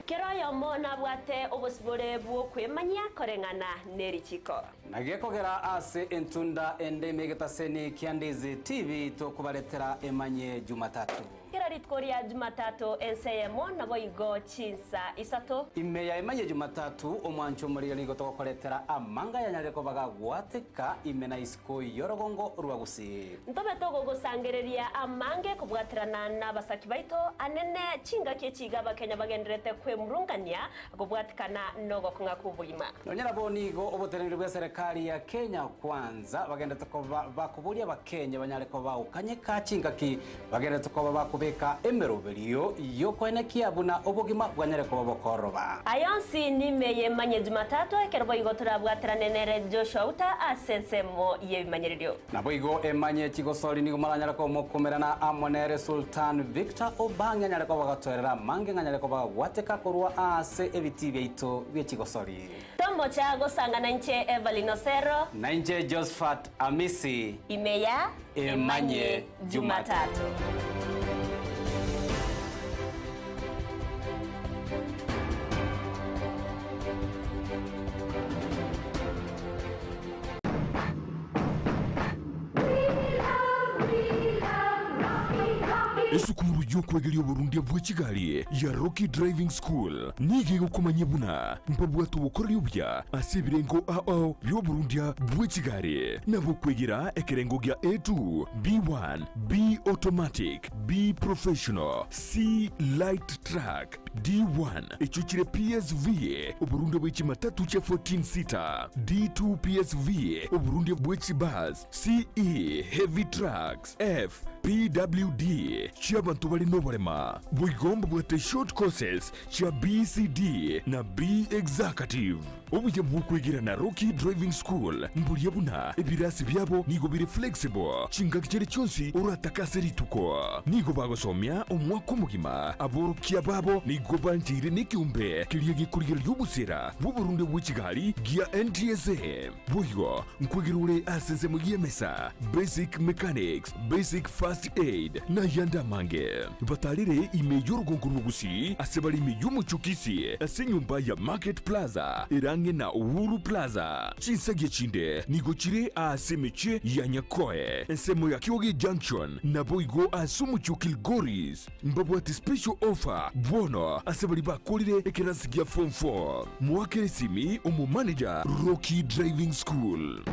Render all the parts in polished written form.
Kera oyomo nabwate obosibore bw'okwemanyia koreng'ana nerichiko. Na gekogera ase entunda ende ime egetaseni kia Ndizi TV tokobaretera emanye Jumatatu. Kera rituko ria Jumatatu ensa eyemo naboigo chinsa isato. Ime ya emanye Jumatatu omwancho omorero nigo togokoretera amanga yanyarire koba gagwateka ime na isiko y'orogongo rwa Gusii. Ntobe togogosangereria amange kobwaterana nabasaki baito anene chingaki echi iga abakenya bagendererete kwemurungania kobwatikana nogokong'a kw'obogima. Nonya nabo nigo oboteneneri bw'eserekari ya Kenya Kwanza bagenderete koba bakoboria abakenya banyare koba bagokanyeka chingaki bagenderete koba bakobeka emeroberio y'okoenekia buna obogima bwanyare koba bokooroba. Aya onsi nime y'emanye Jumatatu ekero boigo torabwaterane nere Joshua Uta ase ensemo y'ebimanyererio. Naboigo emanye chigosori nigo moranyare komokumerana amo nere Sultan Victor Obang'e anyare koba gatoerera amange ng'anyare koba gagwateka korwa aase ebitii biaito bie chigosori. Tomocha gosangana inche Evelyn Osero. Na inche Josphat Amisi. Ime ya Emanye Jumatatu. Esukuru y'okwegeria oborundia bwe chigari ya Rocky Driving School nigo egokomanyia buna mbabwate obokoreri obuya ase ebirengo ao bi'oborundia bwe chigari na bokwegera ekerengo gia A2, B1, B Automatic, B Professional, C Light Truck, D1, echio chire PSV, oborundia bwe chimatatu chia 14 seater, D2 PSV, oborundia bwe chibus, CE, heavy trucks, F, PWD, chi'abanto bare noborema. Boigo mbabwate short courses chia BCD na B Executive. Obuya bw'okwegera na Rocky Driving School mboria buna ebirasi biabo nigo bire flexible chingaki chiria chionsi oratake ase rituko. Nigo bagosomia omwaka omogima, aborokia babo nigo bancheire nekeombe keria gekorigereria obosera bw'oborundia bwe chigari gia NTSA. Boigo nkwegera ore ase ensemo y'emesa, basic mechanics, basic first aid, na ayande amange. Batarire ime y'orogongo rw'Ogusii ase bare ime y'omochie o Kisii ase enyomba ya Market Plaza ere ang'e na Uhuru Plaza. Chinsagia chinde nigo chire aase emechie ya Nyakoe, ensemo ya Kioge Junction, naboigo ase omochie o Kilgoris. Mbabwate special offer bono ase baria bakorire ekerasi gia form 4. Moakere esimi omomanager Rocky Driving School.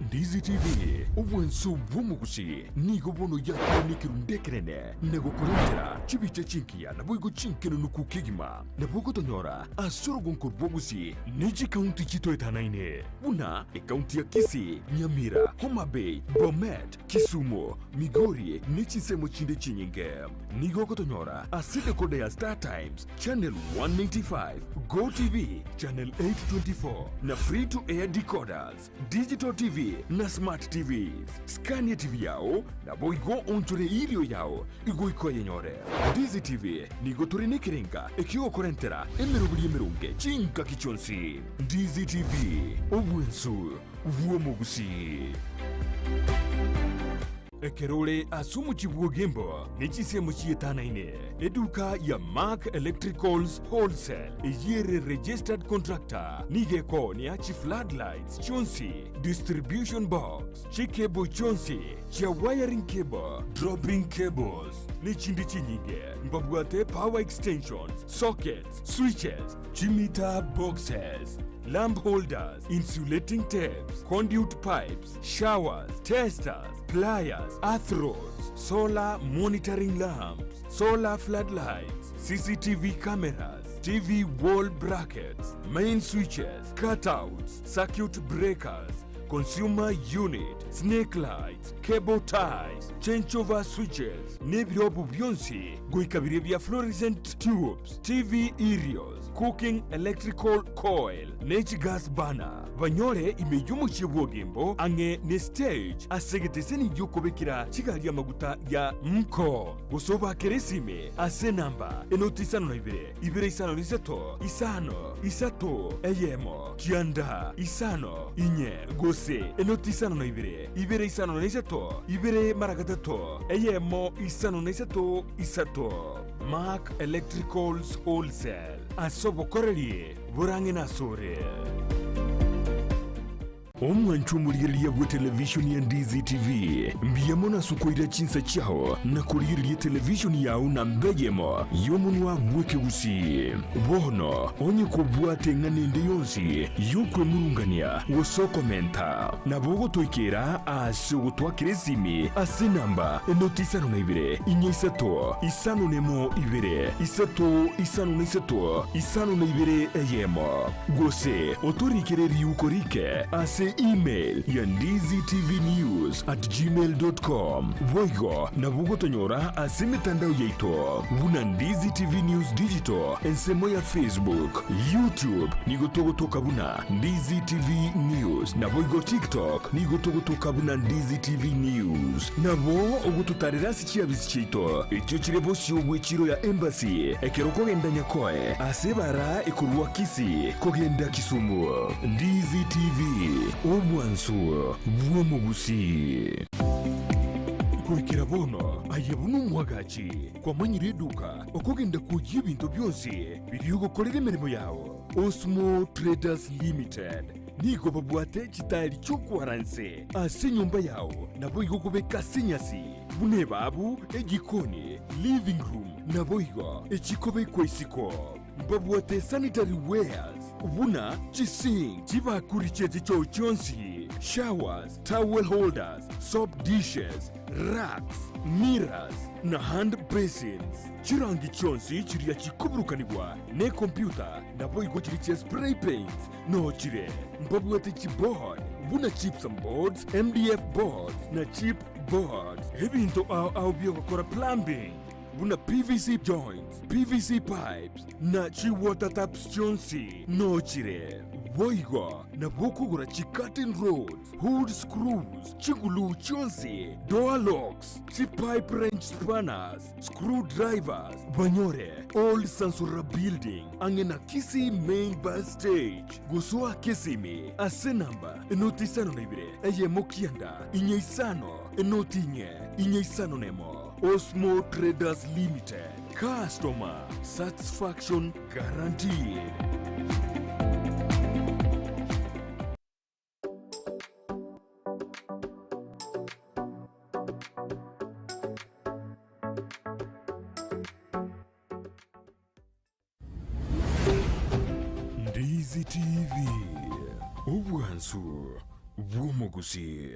Ndizi TV, obwanso bw'omogusi, nigo bono yakire nekerundu ekenene na gokorentera chibicha chingiya naboigo chinkenenuku kegima. Nabo ogotonyora ase orogonko rw'ogusi ne chikaunti chitoetanaine buna ekaunti ya Kisii, Nyamira, Homa Bay, Bomet, Kisumu, Migori ne chinsemo chinde chinyinge. Nigo ogotonyora ase decoder ya Star Times, Channel 195, Go TV, Channel 824 na Free to Air decoders, Digital TV na Smart TVs. Skania TV yao naboigo onchore erio yao igoika oyenyore. Ndizi TV nigo tore nekerenga ekiogokorentera emeroberi emeronge chingaki chionsi. Ndizi TV, obwensu bw'omogusii. Ekero ore ase omochie bw'Ogembo ne chinsemo chietanaine, eduka ya Mark Electricals Wholesale eyio ere registered contractor nigo ekoonia chifloodlights chionsi, distribution box, chicable chionsi chia wiring cable, dropping cables, ne chinde chinyinge. Mbabwate power extensions, sockets, switches, chimeter boxes, lamp holders, insulating tapes, conduit pipes, showers, testers, pliers, earth rods, solar monitoring lamps, solar floodlights, CCTV cameras, TV wall brackets, main switches, cutouts, circuit breakers, consumer unit, snake lights, cable ties, changeover switches, nebirobu bionsi goika biria bia fluorescent tubes, TV aerials, cooking electrical coil, ne chigas burner. Banyore ime y'omochie bw'Ogembo ang'e ne stage ase egeteseni gi'okobekera chigari amaguta ya Mko, gose obaakere esimi ase enamba enoti isano na ibere, ibere isano na isato, isano, isato, eyemo, kianda, isano, inye, gose. Gose enoti isano na ibere, ibere isano na isato, ibere mara gatato, eyemo isano na isato isato. Mark Electricals Wholesale, ase obokoreri borang'e nasore. Omwancho omorigereria bw'etelevishoni ya Ndizi TV, mbuya mono ase okoira chinsa chiao na korigereria etelevishoni yao namba eyemo y'omonwa bw'ekegusii. Bono onye kobwate eng'ana ende yonsi y'okwemurungania gose okomenta, nabo ogotoikera ase ogotwakera esimi ase enamba enoti isano na ibere, inye isato, isano nemo ibere, isato isano na isato, isano na ibere eyemo. Gose otorikere riuko rike ase email ya ndizitvnews at gmail dot com. Boigo nabo ogotonyora ase emetandao yaito buna Ndizi TV News Digital ensemo ya Facebook, YouTube nigo togotoka buna Ndizi TV News naboigo TikTok nigo togotoka buna Ndizi TV News. Nabo ogototarera ase chiabisi chiaito echio chire bosio bw'echiro ya Embassy ekero okogenda Nyakoe ase ebara ekorwa Kisii kogenda Kisumu. Ndizi TV, obwansu bw'omogusii. Goikera bono aye buna omwagachi kwamanyire eduka okogenda kwoyia ebinto bionsi biria ogokorera emeremo yao. Osmo Traders Limited nigo babwate chitaeri chi'okwara inse ase enyomba yao naboigo kobeka ase enyasi buna ebabu, ejikoni, living room naboigo echikobekwa isiko. Mbabwate sanitary wares buna chisink, chibakuri chie chichoo chionsi, showers, towel holders, soap dishes, racks, mirrors na hand basins. Chirangi chionsi chiria chikoburukanigwa nekompyuta naboigo chiria chia spray paints noo chire. Mbabwate chiboard buna gypsum boards, MDF boards na chip boards. Ebinto ao ao biogokora plumbing buna PVC joints, PVC pipes na chiwater taps chionsi noo chire. Boigo nabo okogora chicurtain rods, hood screws, chiguluu chionsi, door locks, chipipe wrench spanners, Screw drivers banyore Old Sansora Building ang'e na Kisii Main Bus Stage gosoa Kisimi ase namba enoti isano na ibere eyemo kianda inye isano enoti inye inye isano nemo Osmo Traders Limited Customer Satisfaction Guaranteed. Ndizi TV, obwansu bw'omogusii.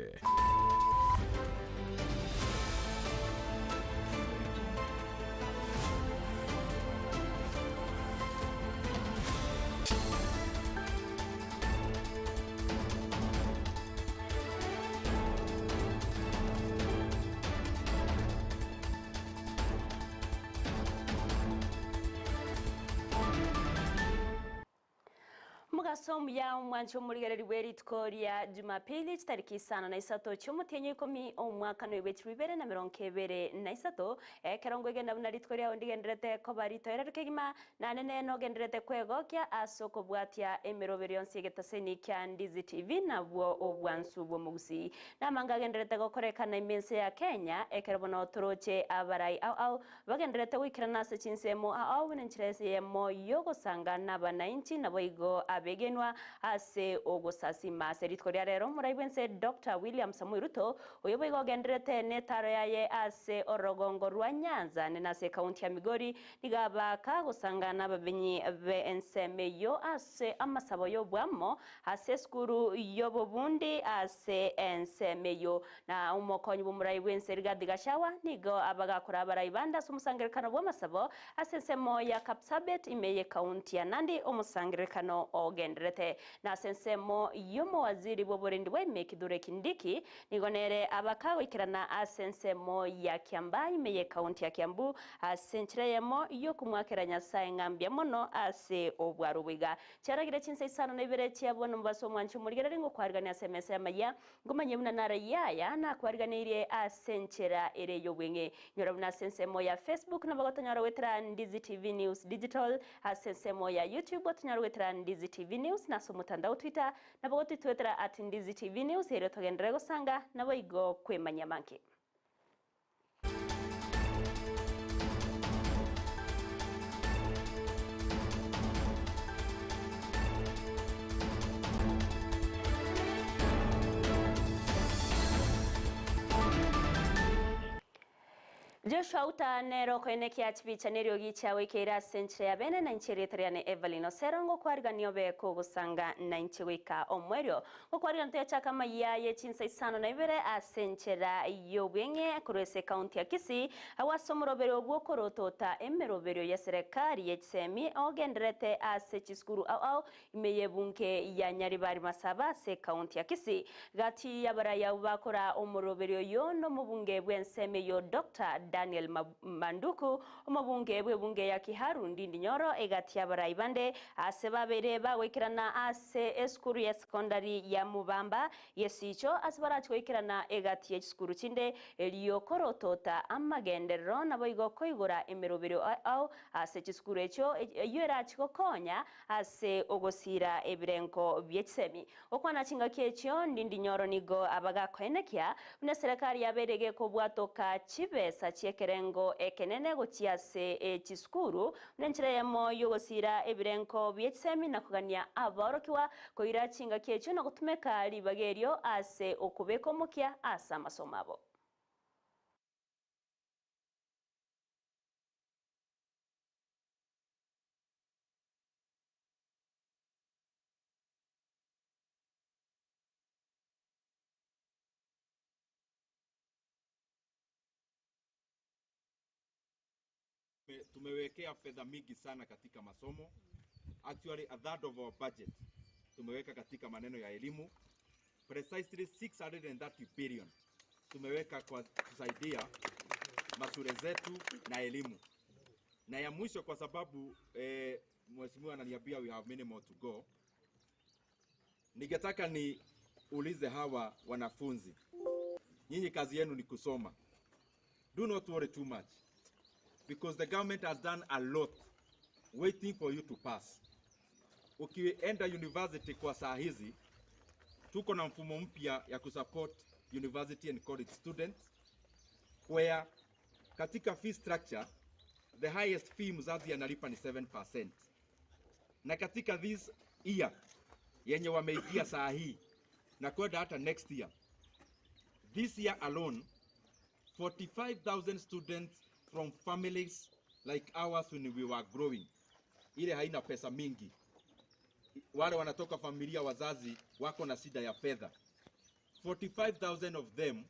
Omogaso omuya omwanche omorigereri bwe rituko ria Jumapili chitariki isano na isato chi'omotienyi oikomi omwaka noibwe chilifu ibere na merongo ebere na isato, ekero nkwegena buna rituko riao ndigendererete koba ritoereru kegima, Naende nere nogendererete kwegokia ase okobwatia emeroberio yonsi y'egetaseni kia Ndizi TV nabwo obwansu bw'omogusii. Namange agendererete gokorekana ime ense ya Kenya ekero bono toroche abarai ao ao bagendererete goikerana ase chinsemo ao ao buna enchera eyemo y'ogosanga nabanainchi naboigo abegenwa ase ogosasima. Ase rituko ria rero omorai bw'ense Doctor William Samoei Ruto oyo boigo ogendererete netaro yaye ase orogongo rwa Nyanza nene ase ekaunti ya Migori Nigo abaaka gosangana ababenyi b'ensemo eyio ase amasabo y'obwamo, ase esukuru y'obobundi ase ensemo eyio. Na omokonyi bw'omorai bw'ense Rigathi Gachagua nigo abagakora abarai bande ase omosangererekano bw'amasabo ase ensemo ya Kapsabet ime y'ekaunti ya Nandi omosangererekano ogendererete. Na ase ensemo y'omowaziri bw'oborendi bwa ime Kithure Kindiki nigo nere abaka goikerana ase ensemo ya Kiambaa ime y'ekaunti ya Kiambu Ase enchera eyemo y'okomoakera Nyasae ng'a mbuya mono ase obwaro obo iga. Chiaragire chinsa isano na ibere chia bono omobaso omwanche omorigererie ngokwarigania ase emesa y'amayia, ngomanyie buna naro yaya nakwariganeirie ase enchera ere y'obweng'e. Nyora buna ase ensemo ya Facebook nabo gotonyora goetera Ndizi TV News Digital, ase ensemo ya YouTube gotonyora goetera Ndizi TV News. News na ase omotandao Twitter nabo gotitwetera at Ndizi TV News erio togenderere gosanga naboigo kwemanyia amange. Joshua Outa nere okoenekia chibicha neriogi chiao ikeire ase enchera ya bene, na inche erieta riane Evelyn Osero, ngokwarigania obe kogosanga nainche goika omoerio. Ngokwarigania toyachake amayia ye chinsa isano na ibere ase enchera y'obweng'e korwa ase ekaunti ya Kisii, agwo ase omoroberio bw'okorotota emeroberio y'eserekari ye chisemi ogendererete ase chisukuru ao ao ime y'ebunge ya Nyaribari Masaba ase ekaunti ya Kisii. Gati y'abarai abwo bakora omoroberio oyo nomobunge bw'ensemo eyio Doctor Daniel Manduku, omobunge bw'ebunge ya Kiharu Ndindi Nyoro egati y'abarai bande ase babeire bagoikerana ase esukuru ya sekondari ya Mubamba Gesicho ase barache goikerana egati ye chisukuru chinde erio korotota amagenderero naboigo koigora emeroberio ao ase chisukuru echio eyio erache gokonya Ase ogosiira ebirengo bie chisemi. Gokwana chingaki echio, Ndindi Nyoro nigo abagakoenekia buna eserekari yabeire gekobwatoka chibesa chi'ekerengo ekenene gochia ase chisukuru buna enchera eyemo y'ogosiira ebirengo bie chisemi na kogania abaorokigwa koira chingaki echio na gotumeka ribaga erio ase okobeka omokia ase amasomo abo. Tumewekea fedha mingi sana katika masomo. Actually, a third of our budget tumeweka katika maneno ya elimu. Precisely 630 billion tumeweka kwa kusaidia mashule zetu na elimu. Na ya mwisho kwa sababu eh, mheshimiwa ananiambia we have many more to go. Ningetaka niulize hawa wanafunzi, nyinyi kazi yenu ni kusoma. Do not worry too much because the government has done a lot waiting for you to pass. Ukienda university kwa saa hizi, tuko na mfumo mpya ya kusupport university and college students where katika fee structure the highest fee mzazi analipa ni 7%, na katika this year yenye wameingia saa hii na kwenda hata next year, this year alone 45,000 students from families like ours when we were growing, ile haina pesa mingi, wale wanatoka familia wazazi wako na shida ya fedha, 45,000 of them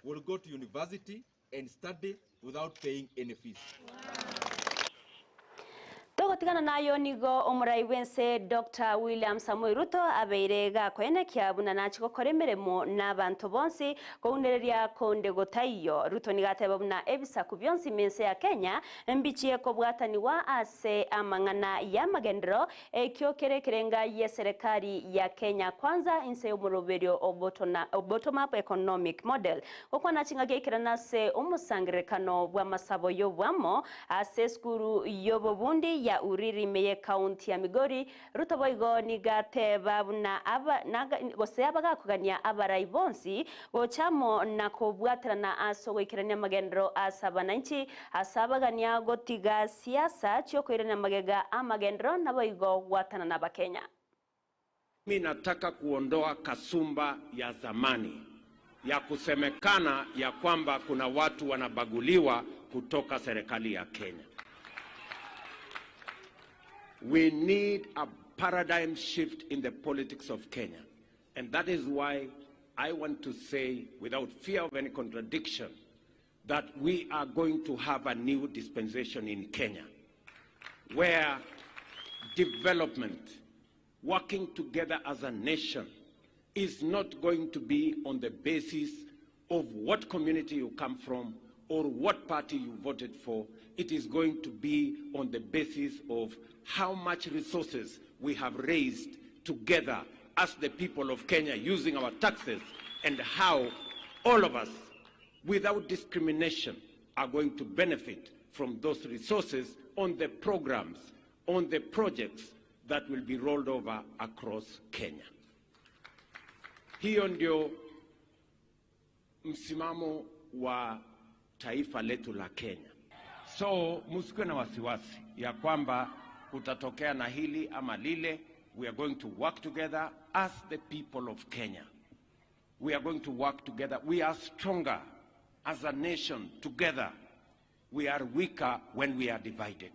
will go to university and study without paying any fees. Togotigana nayo nigo omorai bw'ense Doctor William Samoei Ruto abeire gakoenekia buna nache gokora emeremo n'abanto bonsi kounereria konde gotaiyo. Ruto nigo ateba buna ebisaku bionsi ime ense ya Kenya mbichie kobwataniwa ase amang'ana y'amagenderero ekio kere ekerenga y'eserekari ya Kenya Kwanza inse y'omoroberio o Bottom Up Economic Model. Gokwana chingaki aikerana ase omosangererekano bw'amasabo y'oboamo ase esukuru y'obobundi ya Uriri ime y'ecounty ya Migori, Ruto boigo nigo ateba buna aba gose abagakogania abarai bonsi gocha amo na kobwaterana ase ogoikerania amagenderero ase abananchi ase abagania gotiga siasa chiokoirania magega amagenderero naboigo gwatanana abakenya. Mimi nataka kuondoa kasumba ya zamani ya kusemekana ya kwamba kuna watu wanabaguliwa kutoka serikali ya Kenya. We need a paradigm shift in the politics of Kenya. And that is why I want to say, without fear of any contradiction, that we are going to have a new dispensation in Kenya, where development, working together as a nation, is not going to be on the basis of what community you come from or what party you voted for. It is going to be on the basis of how much resources we have raised together as the people of Kenya using our taxes, and how all of us, without discrimination, are going to benefit from those resources on the programs, on the projects that will be rolled over across Kenya. Hiyo ndio msimamo wa taifa letu la Kenya. So msikuwe na wasiwasi ya kwamba kutatokea na hili ama lile. We are going to work together as the people of Kenya. We are going to work together. We are stronger as a nation together. We are weaker when we are divided.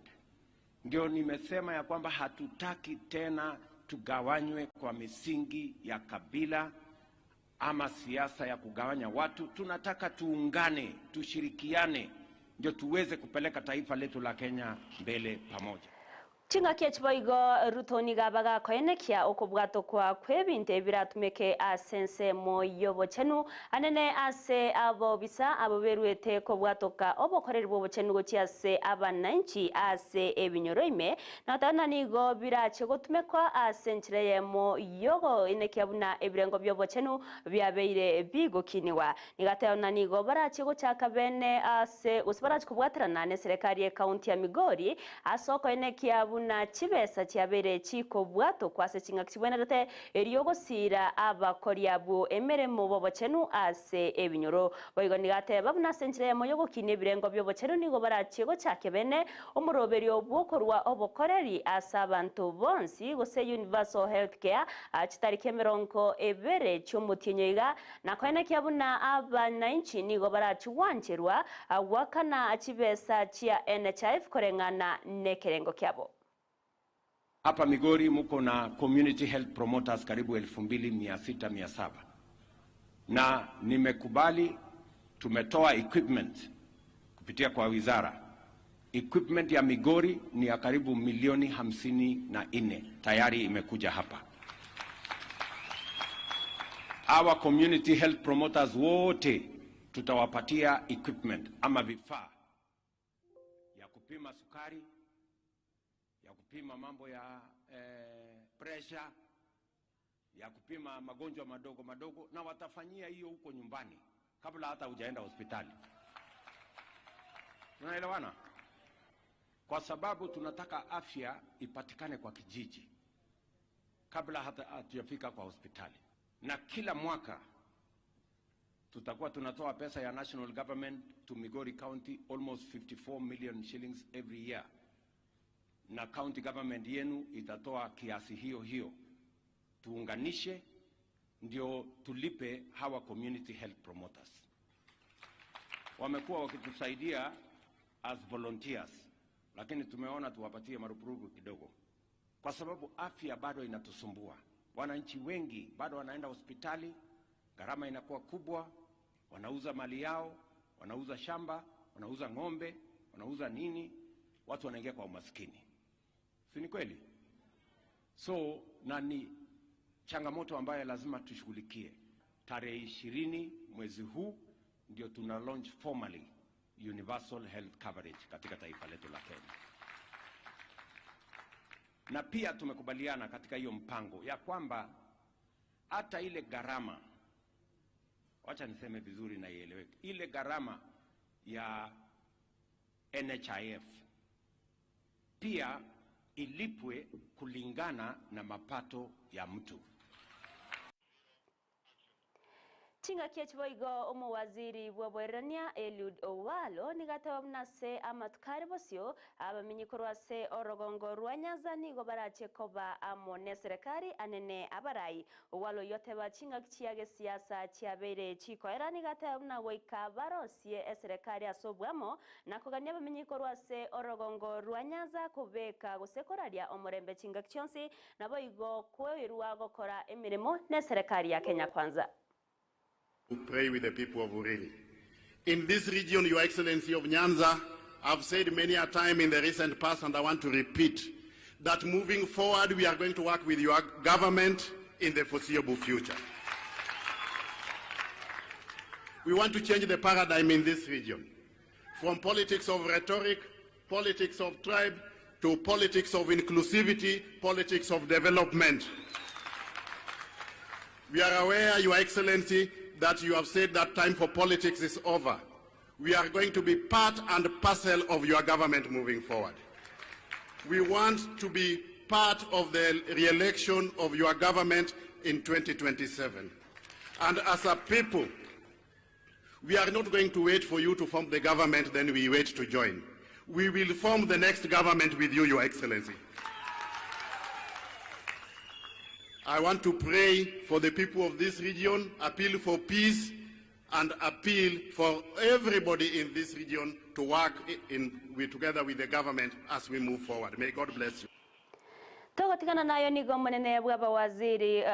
Ndio nimesema ya kwamba hatutaki tena tugawanywe kwa misingi ya kabila ama siasa ya kugawanya watu. Tunataka tuungane, tushirikiane, ndio tuweze kupeleka taifa letu la Kenya mbele pamoja. Ching'aki echiboigo Ruto nigo abagakoenekia okobwatokwa kwa ebinto ebiratumeke ase ensemo y'obochenu anene ase abobisa abo berwete kobwatoka obokoreri bwa obochenu gochia ase abananchi ase ebinyoro ime na nigo birache gotumekwa ase enchera eyemo yogoenekia buna ebirengo bya obochenu byabeire bigokiniwa nigateba nigo barache gochaka bene ase gose barache kobwaterana na eserekari ya ekaunti ya Migori ase okoenekia buna chibesa chiabere chikobwatokwa ase ching'aki chibwenerete erio gosira abakori abwo emeremo bobochenu ase ebinyoro boigo nigateba buna ase enchera eyemo yogokina ebirengo bya obochenu nigo barache gochake bene omoroberio bwokorwa obokoreri ase abanto bonsi gose universal health care chitariki emirongo ebere chiomotienyo iga nakoenekia buna abananchi nigo barachigwancherwa gwakana chibesa chia NHIF koreng'ana na ekerengo kiabo. Hapa Migori muko na community health promoters karibu 2600 700, na nimekubali, tumetoa equipment kupitia kwa wizara. Equipment ya Migori ni ya karibu milioni 54 tayari imekuja hapa. Our community health promoters wote tutawapatia equipment ama vifaa ya kupima sukari, ya kupima mambo ya pressure, ya kupima magonjwa madogo madogo, na watafanyia hiyo huko nyumbani kabla hata hujaenda hospitali. Tunaelewana? Kwa sababu tunataka afya ipatikane kwa kijiji kabla hata hatujafika kwa hospitali. Na kila mwaka tutakuwa tunatoa pesa ya national government to Migori County almost 54 million shillings every year, na county government yenu itatoa kiasi hiyo hiyo. Tuunganishe ndio tulipe hawa community health promoters. Wamekuwa wakitusaidia as volunteers, lakini tumeona tuwapatie marupurupu kidogo, kwa sababu afya bado inatusumbua. Wananchi wengi bado wanaenda hospitali, gharama inakuwa kubwa, wanauza mali yao, wanauza shamba, wanauza ng'ombe, wanauza nini, watu wanaingia kwa umaskini, si ni kweli? So na ni changamoto ambayo lazima tushughulikie. Tarehe 20 mwezi huu ndio tuna launch formally universal health coverage katika taifa letu la Kenya. Na pia tumekubaliana katika hiyo mpango ya kwamba hata ile gharama, wacha niseme vizuri na ieleweke, ile gharama ya NHIF pia ilipwe kulingana na mapato ya mtu. Ching'aki echiboigo omowaziri bw'oboererania Eliud Owalo nigo ateba buna ase amatuko are bosio abamenyi korwa ase orogongo rwa Nyanza nigo barache koba amo na eserekari anene abarai. Owalo oyio oteba ching'aki chia gesiasa chiabeire chikoera nigo ateba buna goika barosie eserekari ase obwamo na kogania abamenyi korwa ase orogongo rwa Nyanza kobeka gose koraria omorembe ching'aki chionsi naboigo koirwa gokora emeremo na eserekari ya Kenya Kwanza. To pray with the people of Uriri. In this region, Your Excellency of Nyanza, I've said many a time in the recent past, and I want to repeat, that moving forward, we are going to work with your government in the foreseeable future. We want to change the paradigm in this region, from politics of rhetoric, politics of tribe, to politics of inclusivity, politics of development. We are aware, Your Excellency, that you have said that time for politics is over. We are going to be part and parcel of your government moving forward. We want to be part of the re-election of your government in 2027. And as a people, we are not going to wait for you to form the government, then we wait to join. We will form the next government with you, Your Excellency. I want to pray for the people of this region, appeal for peace, and appeal for everybody in this region to work together with the government as we move forward. May God bless you. Togotigana nayo nigo omonene bw'abawaziri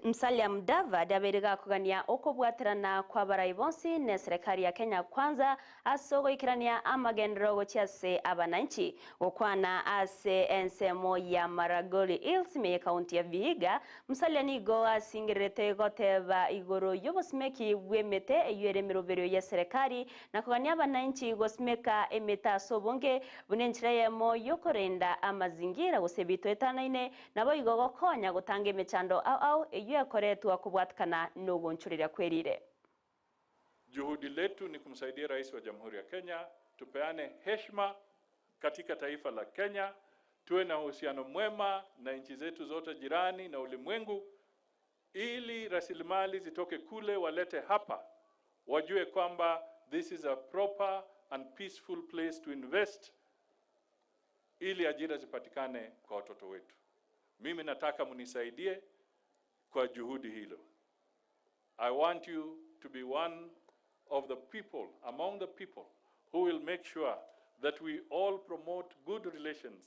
Musalia Mudavadi abeire gakogania okobwaterana kw'abarai bonsi ne serikali ya Kenya Kwanza ase ogoikerania amagenderero gochia ase abananchi. Gokwana ase ensemo ya Maragoli Hills ime ye county ya Vihiga, Musalia nigo asingererete goteba igoro y'obosimeki bw'emete eywo ere emeroberio ye serikali na kogania abananchi gosimeka emete ase obonge buna enchera eyemo y'okorenda amazingira gose ebito etanaine nabo igo gokonya gotanga emechando ao ao eywo ekoretwa kobwatikana na ogonchoreria kwerire. Juhudi letu ni kumsaidia Rais wa Jamhuri ya Kenya, tupeane heshima katika taifa la Kenya, tuwe na uhusiano mwema na nchi zetu zote jirani na ulimwengu, ili rasilimali zitoke kule walete hapa, wajue kwamba this is a proper and peaceful place to invest, ili ajira zipatikane kwa watoto wetu. Mimi nataka mnisaidie kwa juhudi hilo. I want you to be one of the people, among the people, who will make sure that we all promote good relations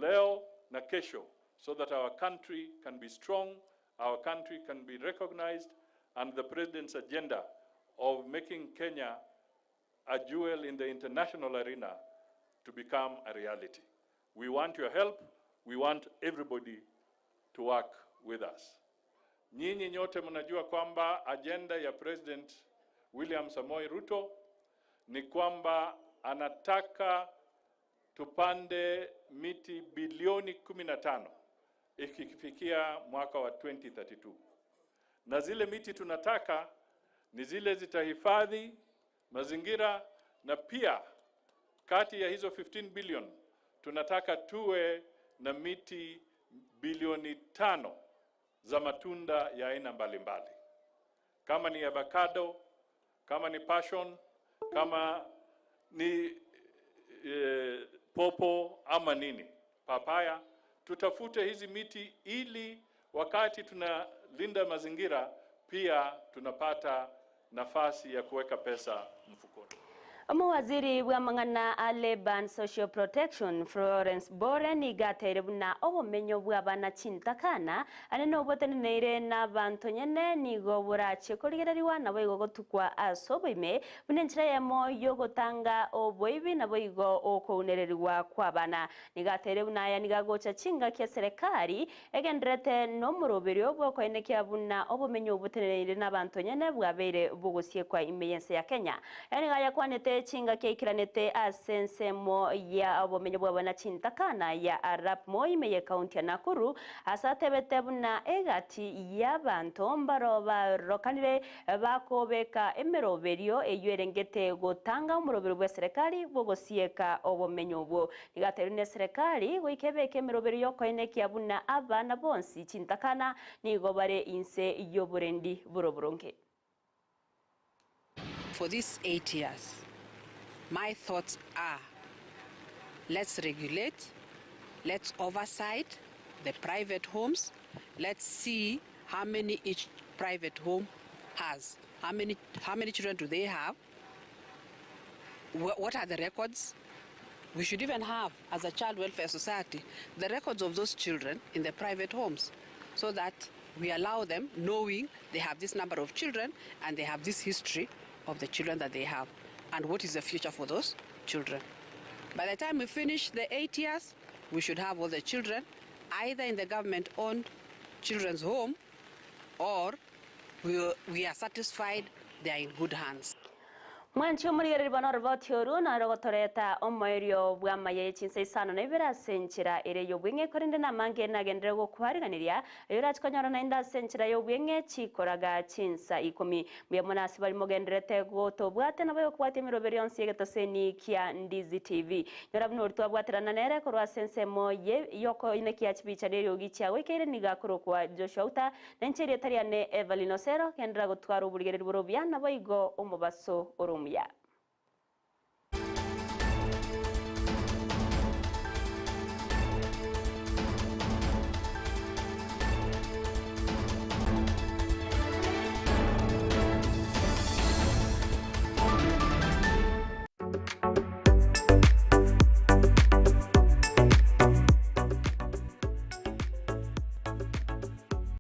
leo na kesho, so that our country can be strong, our country can be recognized, and the president's agenda of making Kenya a jewel in the international arena to become a reality. We want your help. We want everybody to work with us. Nyinyi nyote mnajua kwamba agenda ya President William Samoei Ruto ni kwamba anataka tupande miti bilioni 15 ikifikia mwaka wa 2032. Na zile miti tunataka ni zile zitahifadhi mazingira na pia kati ya hizo 15 billion tunataka tuwe na miti bilioni 5 za matunda ya aina mbalimbali, kama ni avocado, kama ni passion, kama ni popo ama nini, papaya. Tutafute hizi miti ili wakati tunalinda mazingira pia tunapata nafasi ya kuweka pesa mfukoni. Omowaziri bw'amang'ana a Labour and Social Protection Florence Bore nigateire buna obomenyo bw'abana chintakana ane noboteneneire n'abanto nyene nigo borache korigereriwa nabo igo gotukwa ase oboime buna enchera eyemo yogotanga oboibi nabo igo okounereriwa kw'abana. Nigateire buna aya nigagocha chingaki eserikali egenderete n'omoroberio bw'okoenekia buna obomenyo oboteneneire n'abanto nyene bwabeire bogosiekwa ime y'ense ya Kenya. Aya niga yakwanete chingaki aikiranete ase ensemo ya obomenyo bw'abana chintakana ya Arap Moi ime ye county ya Nakuru ase atebete buna egati y'abanto mbaro barokanire bakobeka emeroberio eywo erengete gotanga omorobero bwa serikali bogosieka obomenyo obwo. Nigateru ne serikali goika ebeke emeroberio yokoenekia buna abana bonsi chintakana nigo bare inse y'oborendi boroboronge. For these 8 years, my thoughts are, let's regulate, let's oversight the private homes, let's see how many each private home has, how many children do they have, what are the records. We should even have, as a child welfare society, the records of those children in the private homes, so that we allow them, knowing they have this number of children and they have this history of the children that they have, and what is the future for those children. By the time we finish the 8 years, we should have all the children either in the government-owned children's home, or we are satisfied they are in good hands. Mwanchi omorigereri bono oroboti oru naro gotoreta omoerio bw'amaya ye chinsa isano na ibere ase enchera ere y'obweng'e, korende namange nagenderere gokwariganiria, ayio orache konyora naende ase enchera y'obweng'e chikoraga chinsa ikomi. Mbuya mono ase baria mogendererete gotobwatia nabo egokobwatia emeroberi yonsi y'egetoseni kia Ndizi TV. Nyora buna oria twabwaterana nere korwa ase ensemo ye y'okoinekia chibicha na eriogi chiagoikeire nigo akorokwa Joshua Uta, Na inche erieta riane Evelyn Osero, genderera gotwara oborigereria bore obuya, naboigo omobaso ore omuya.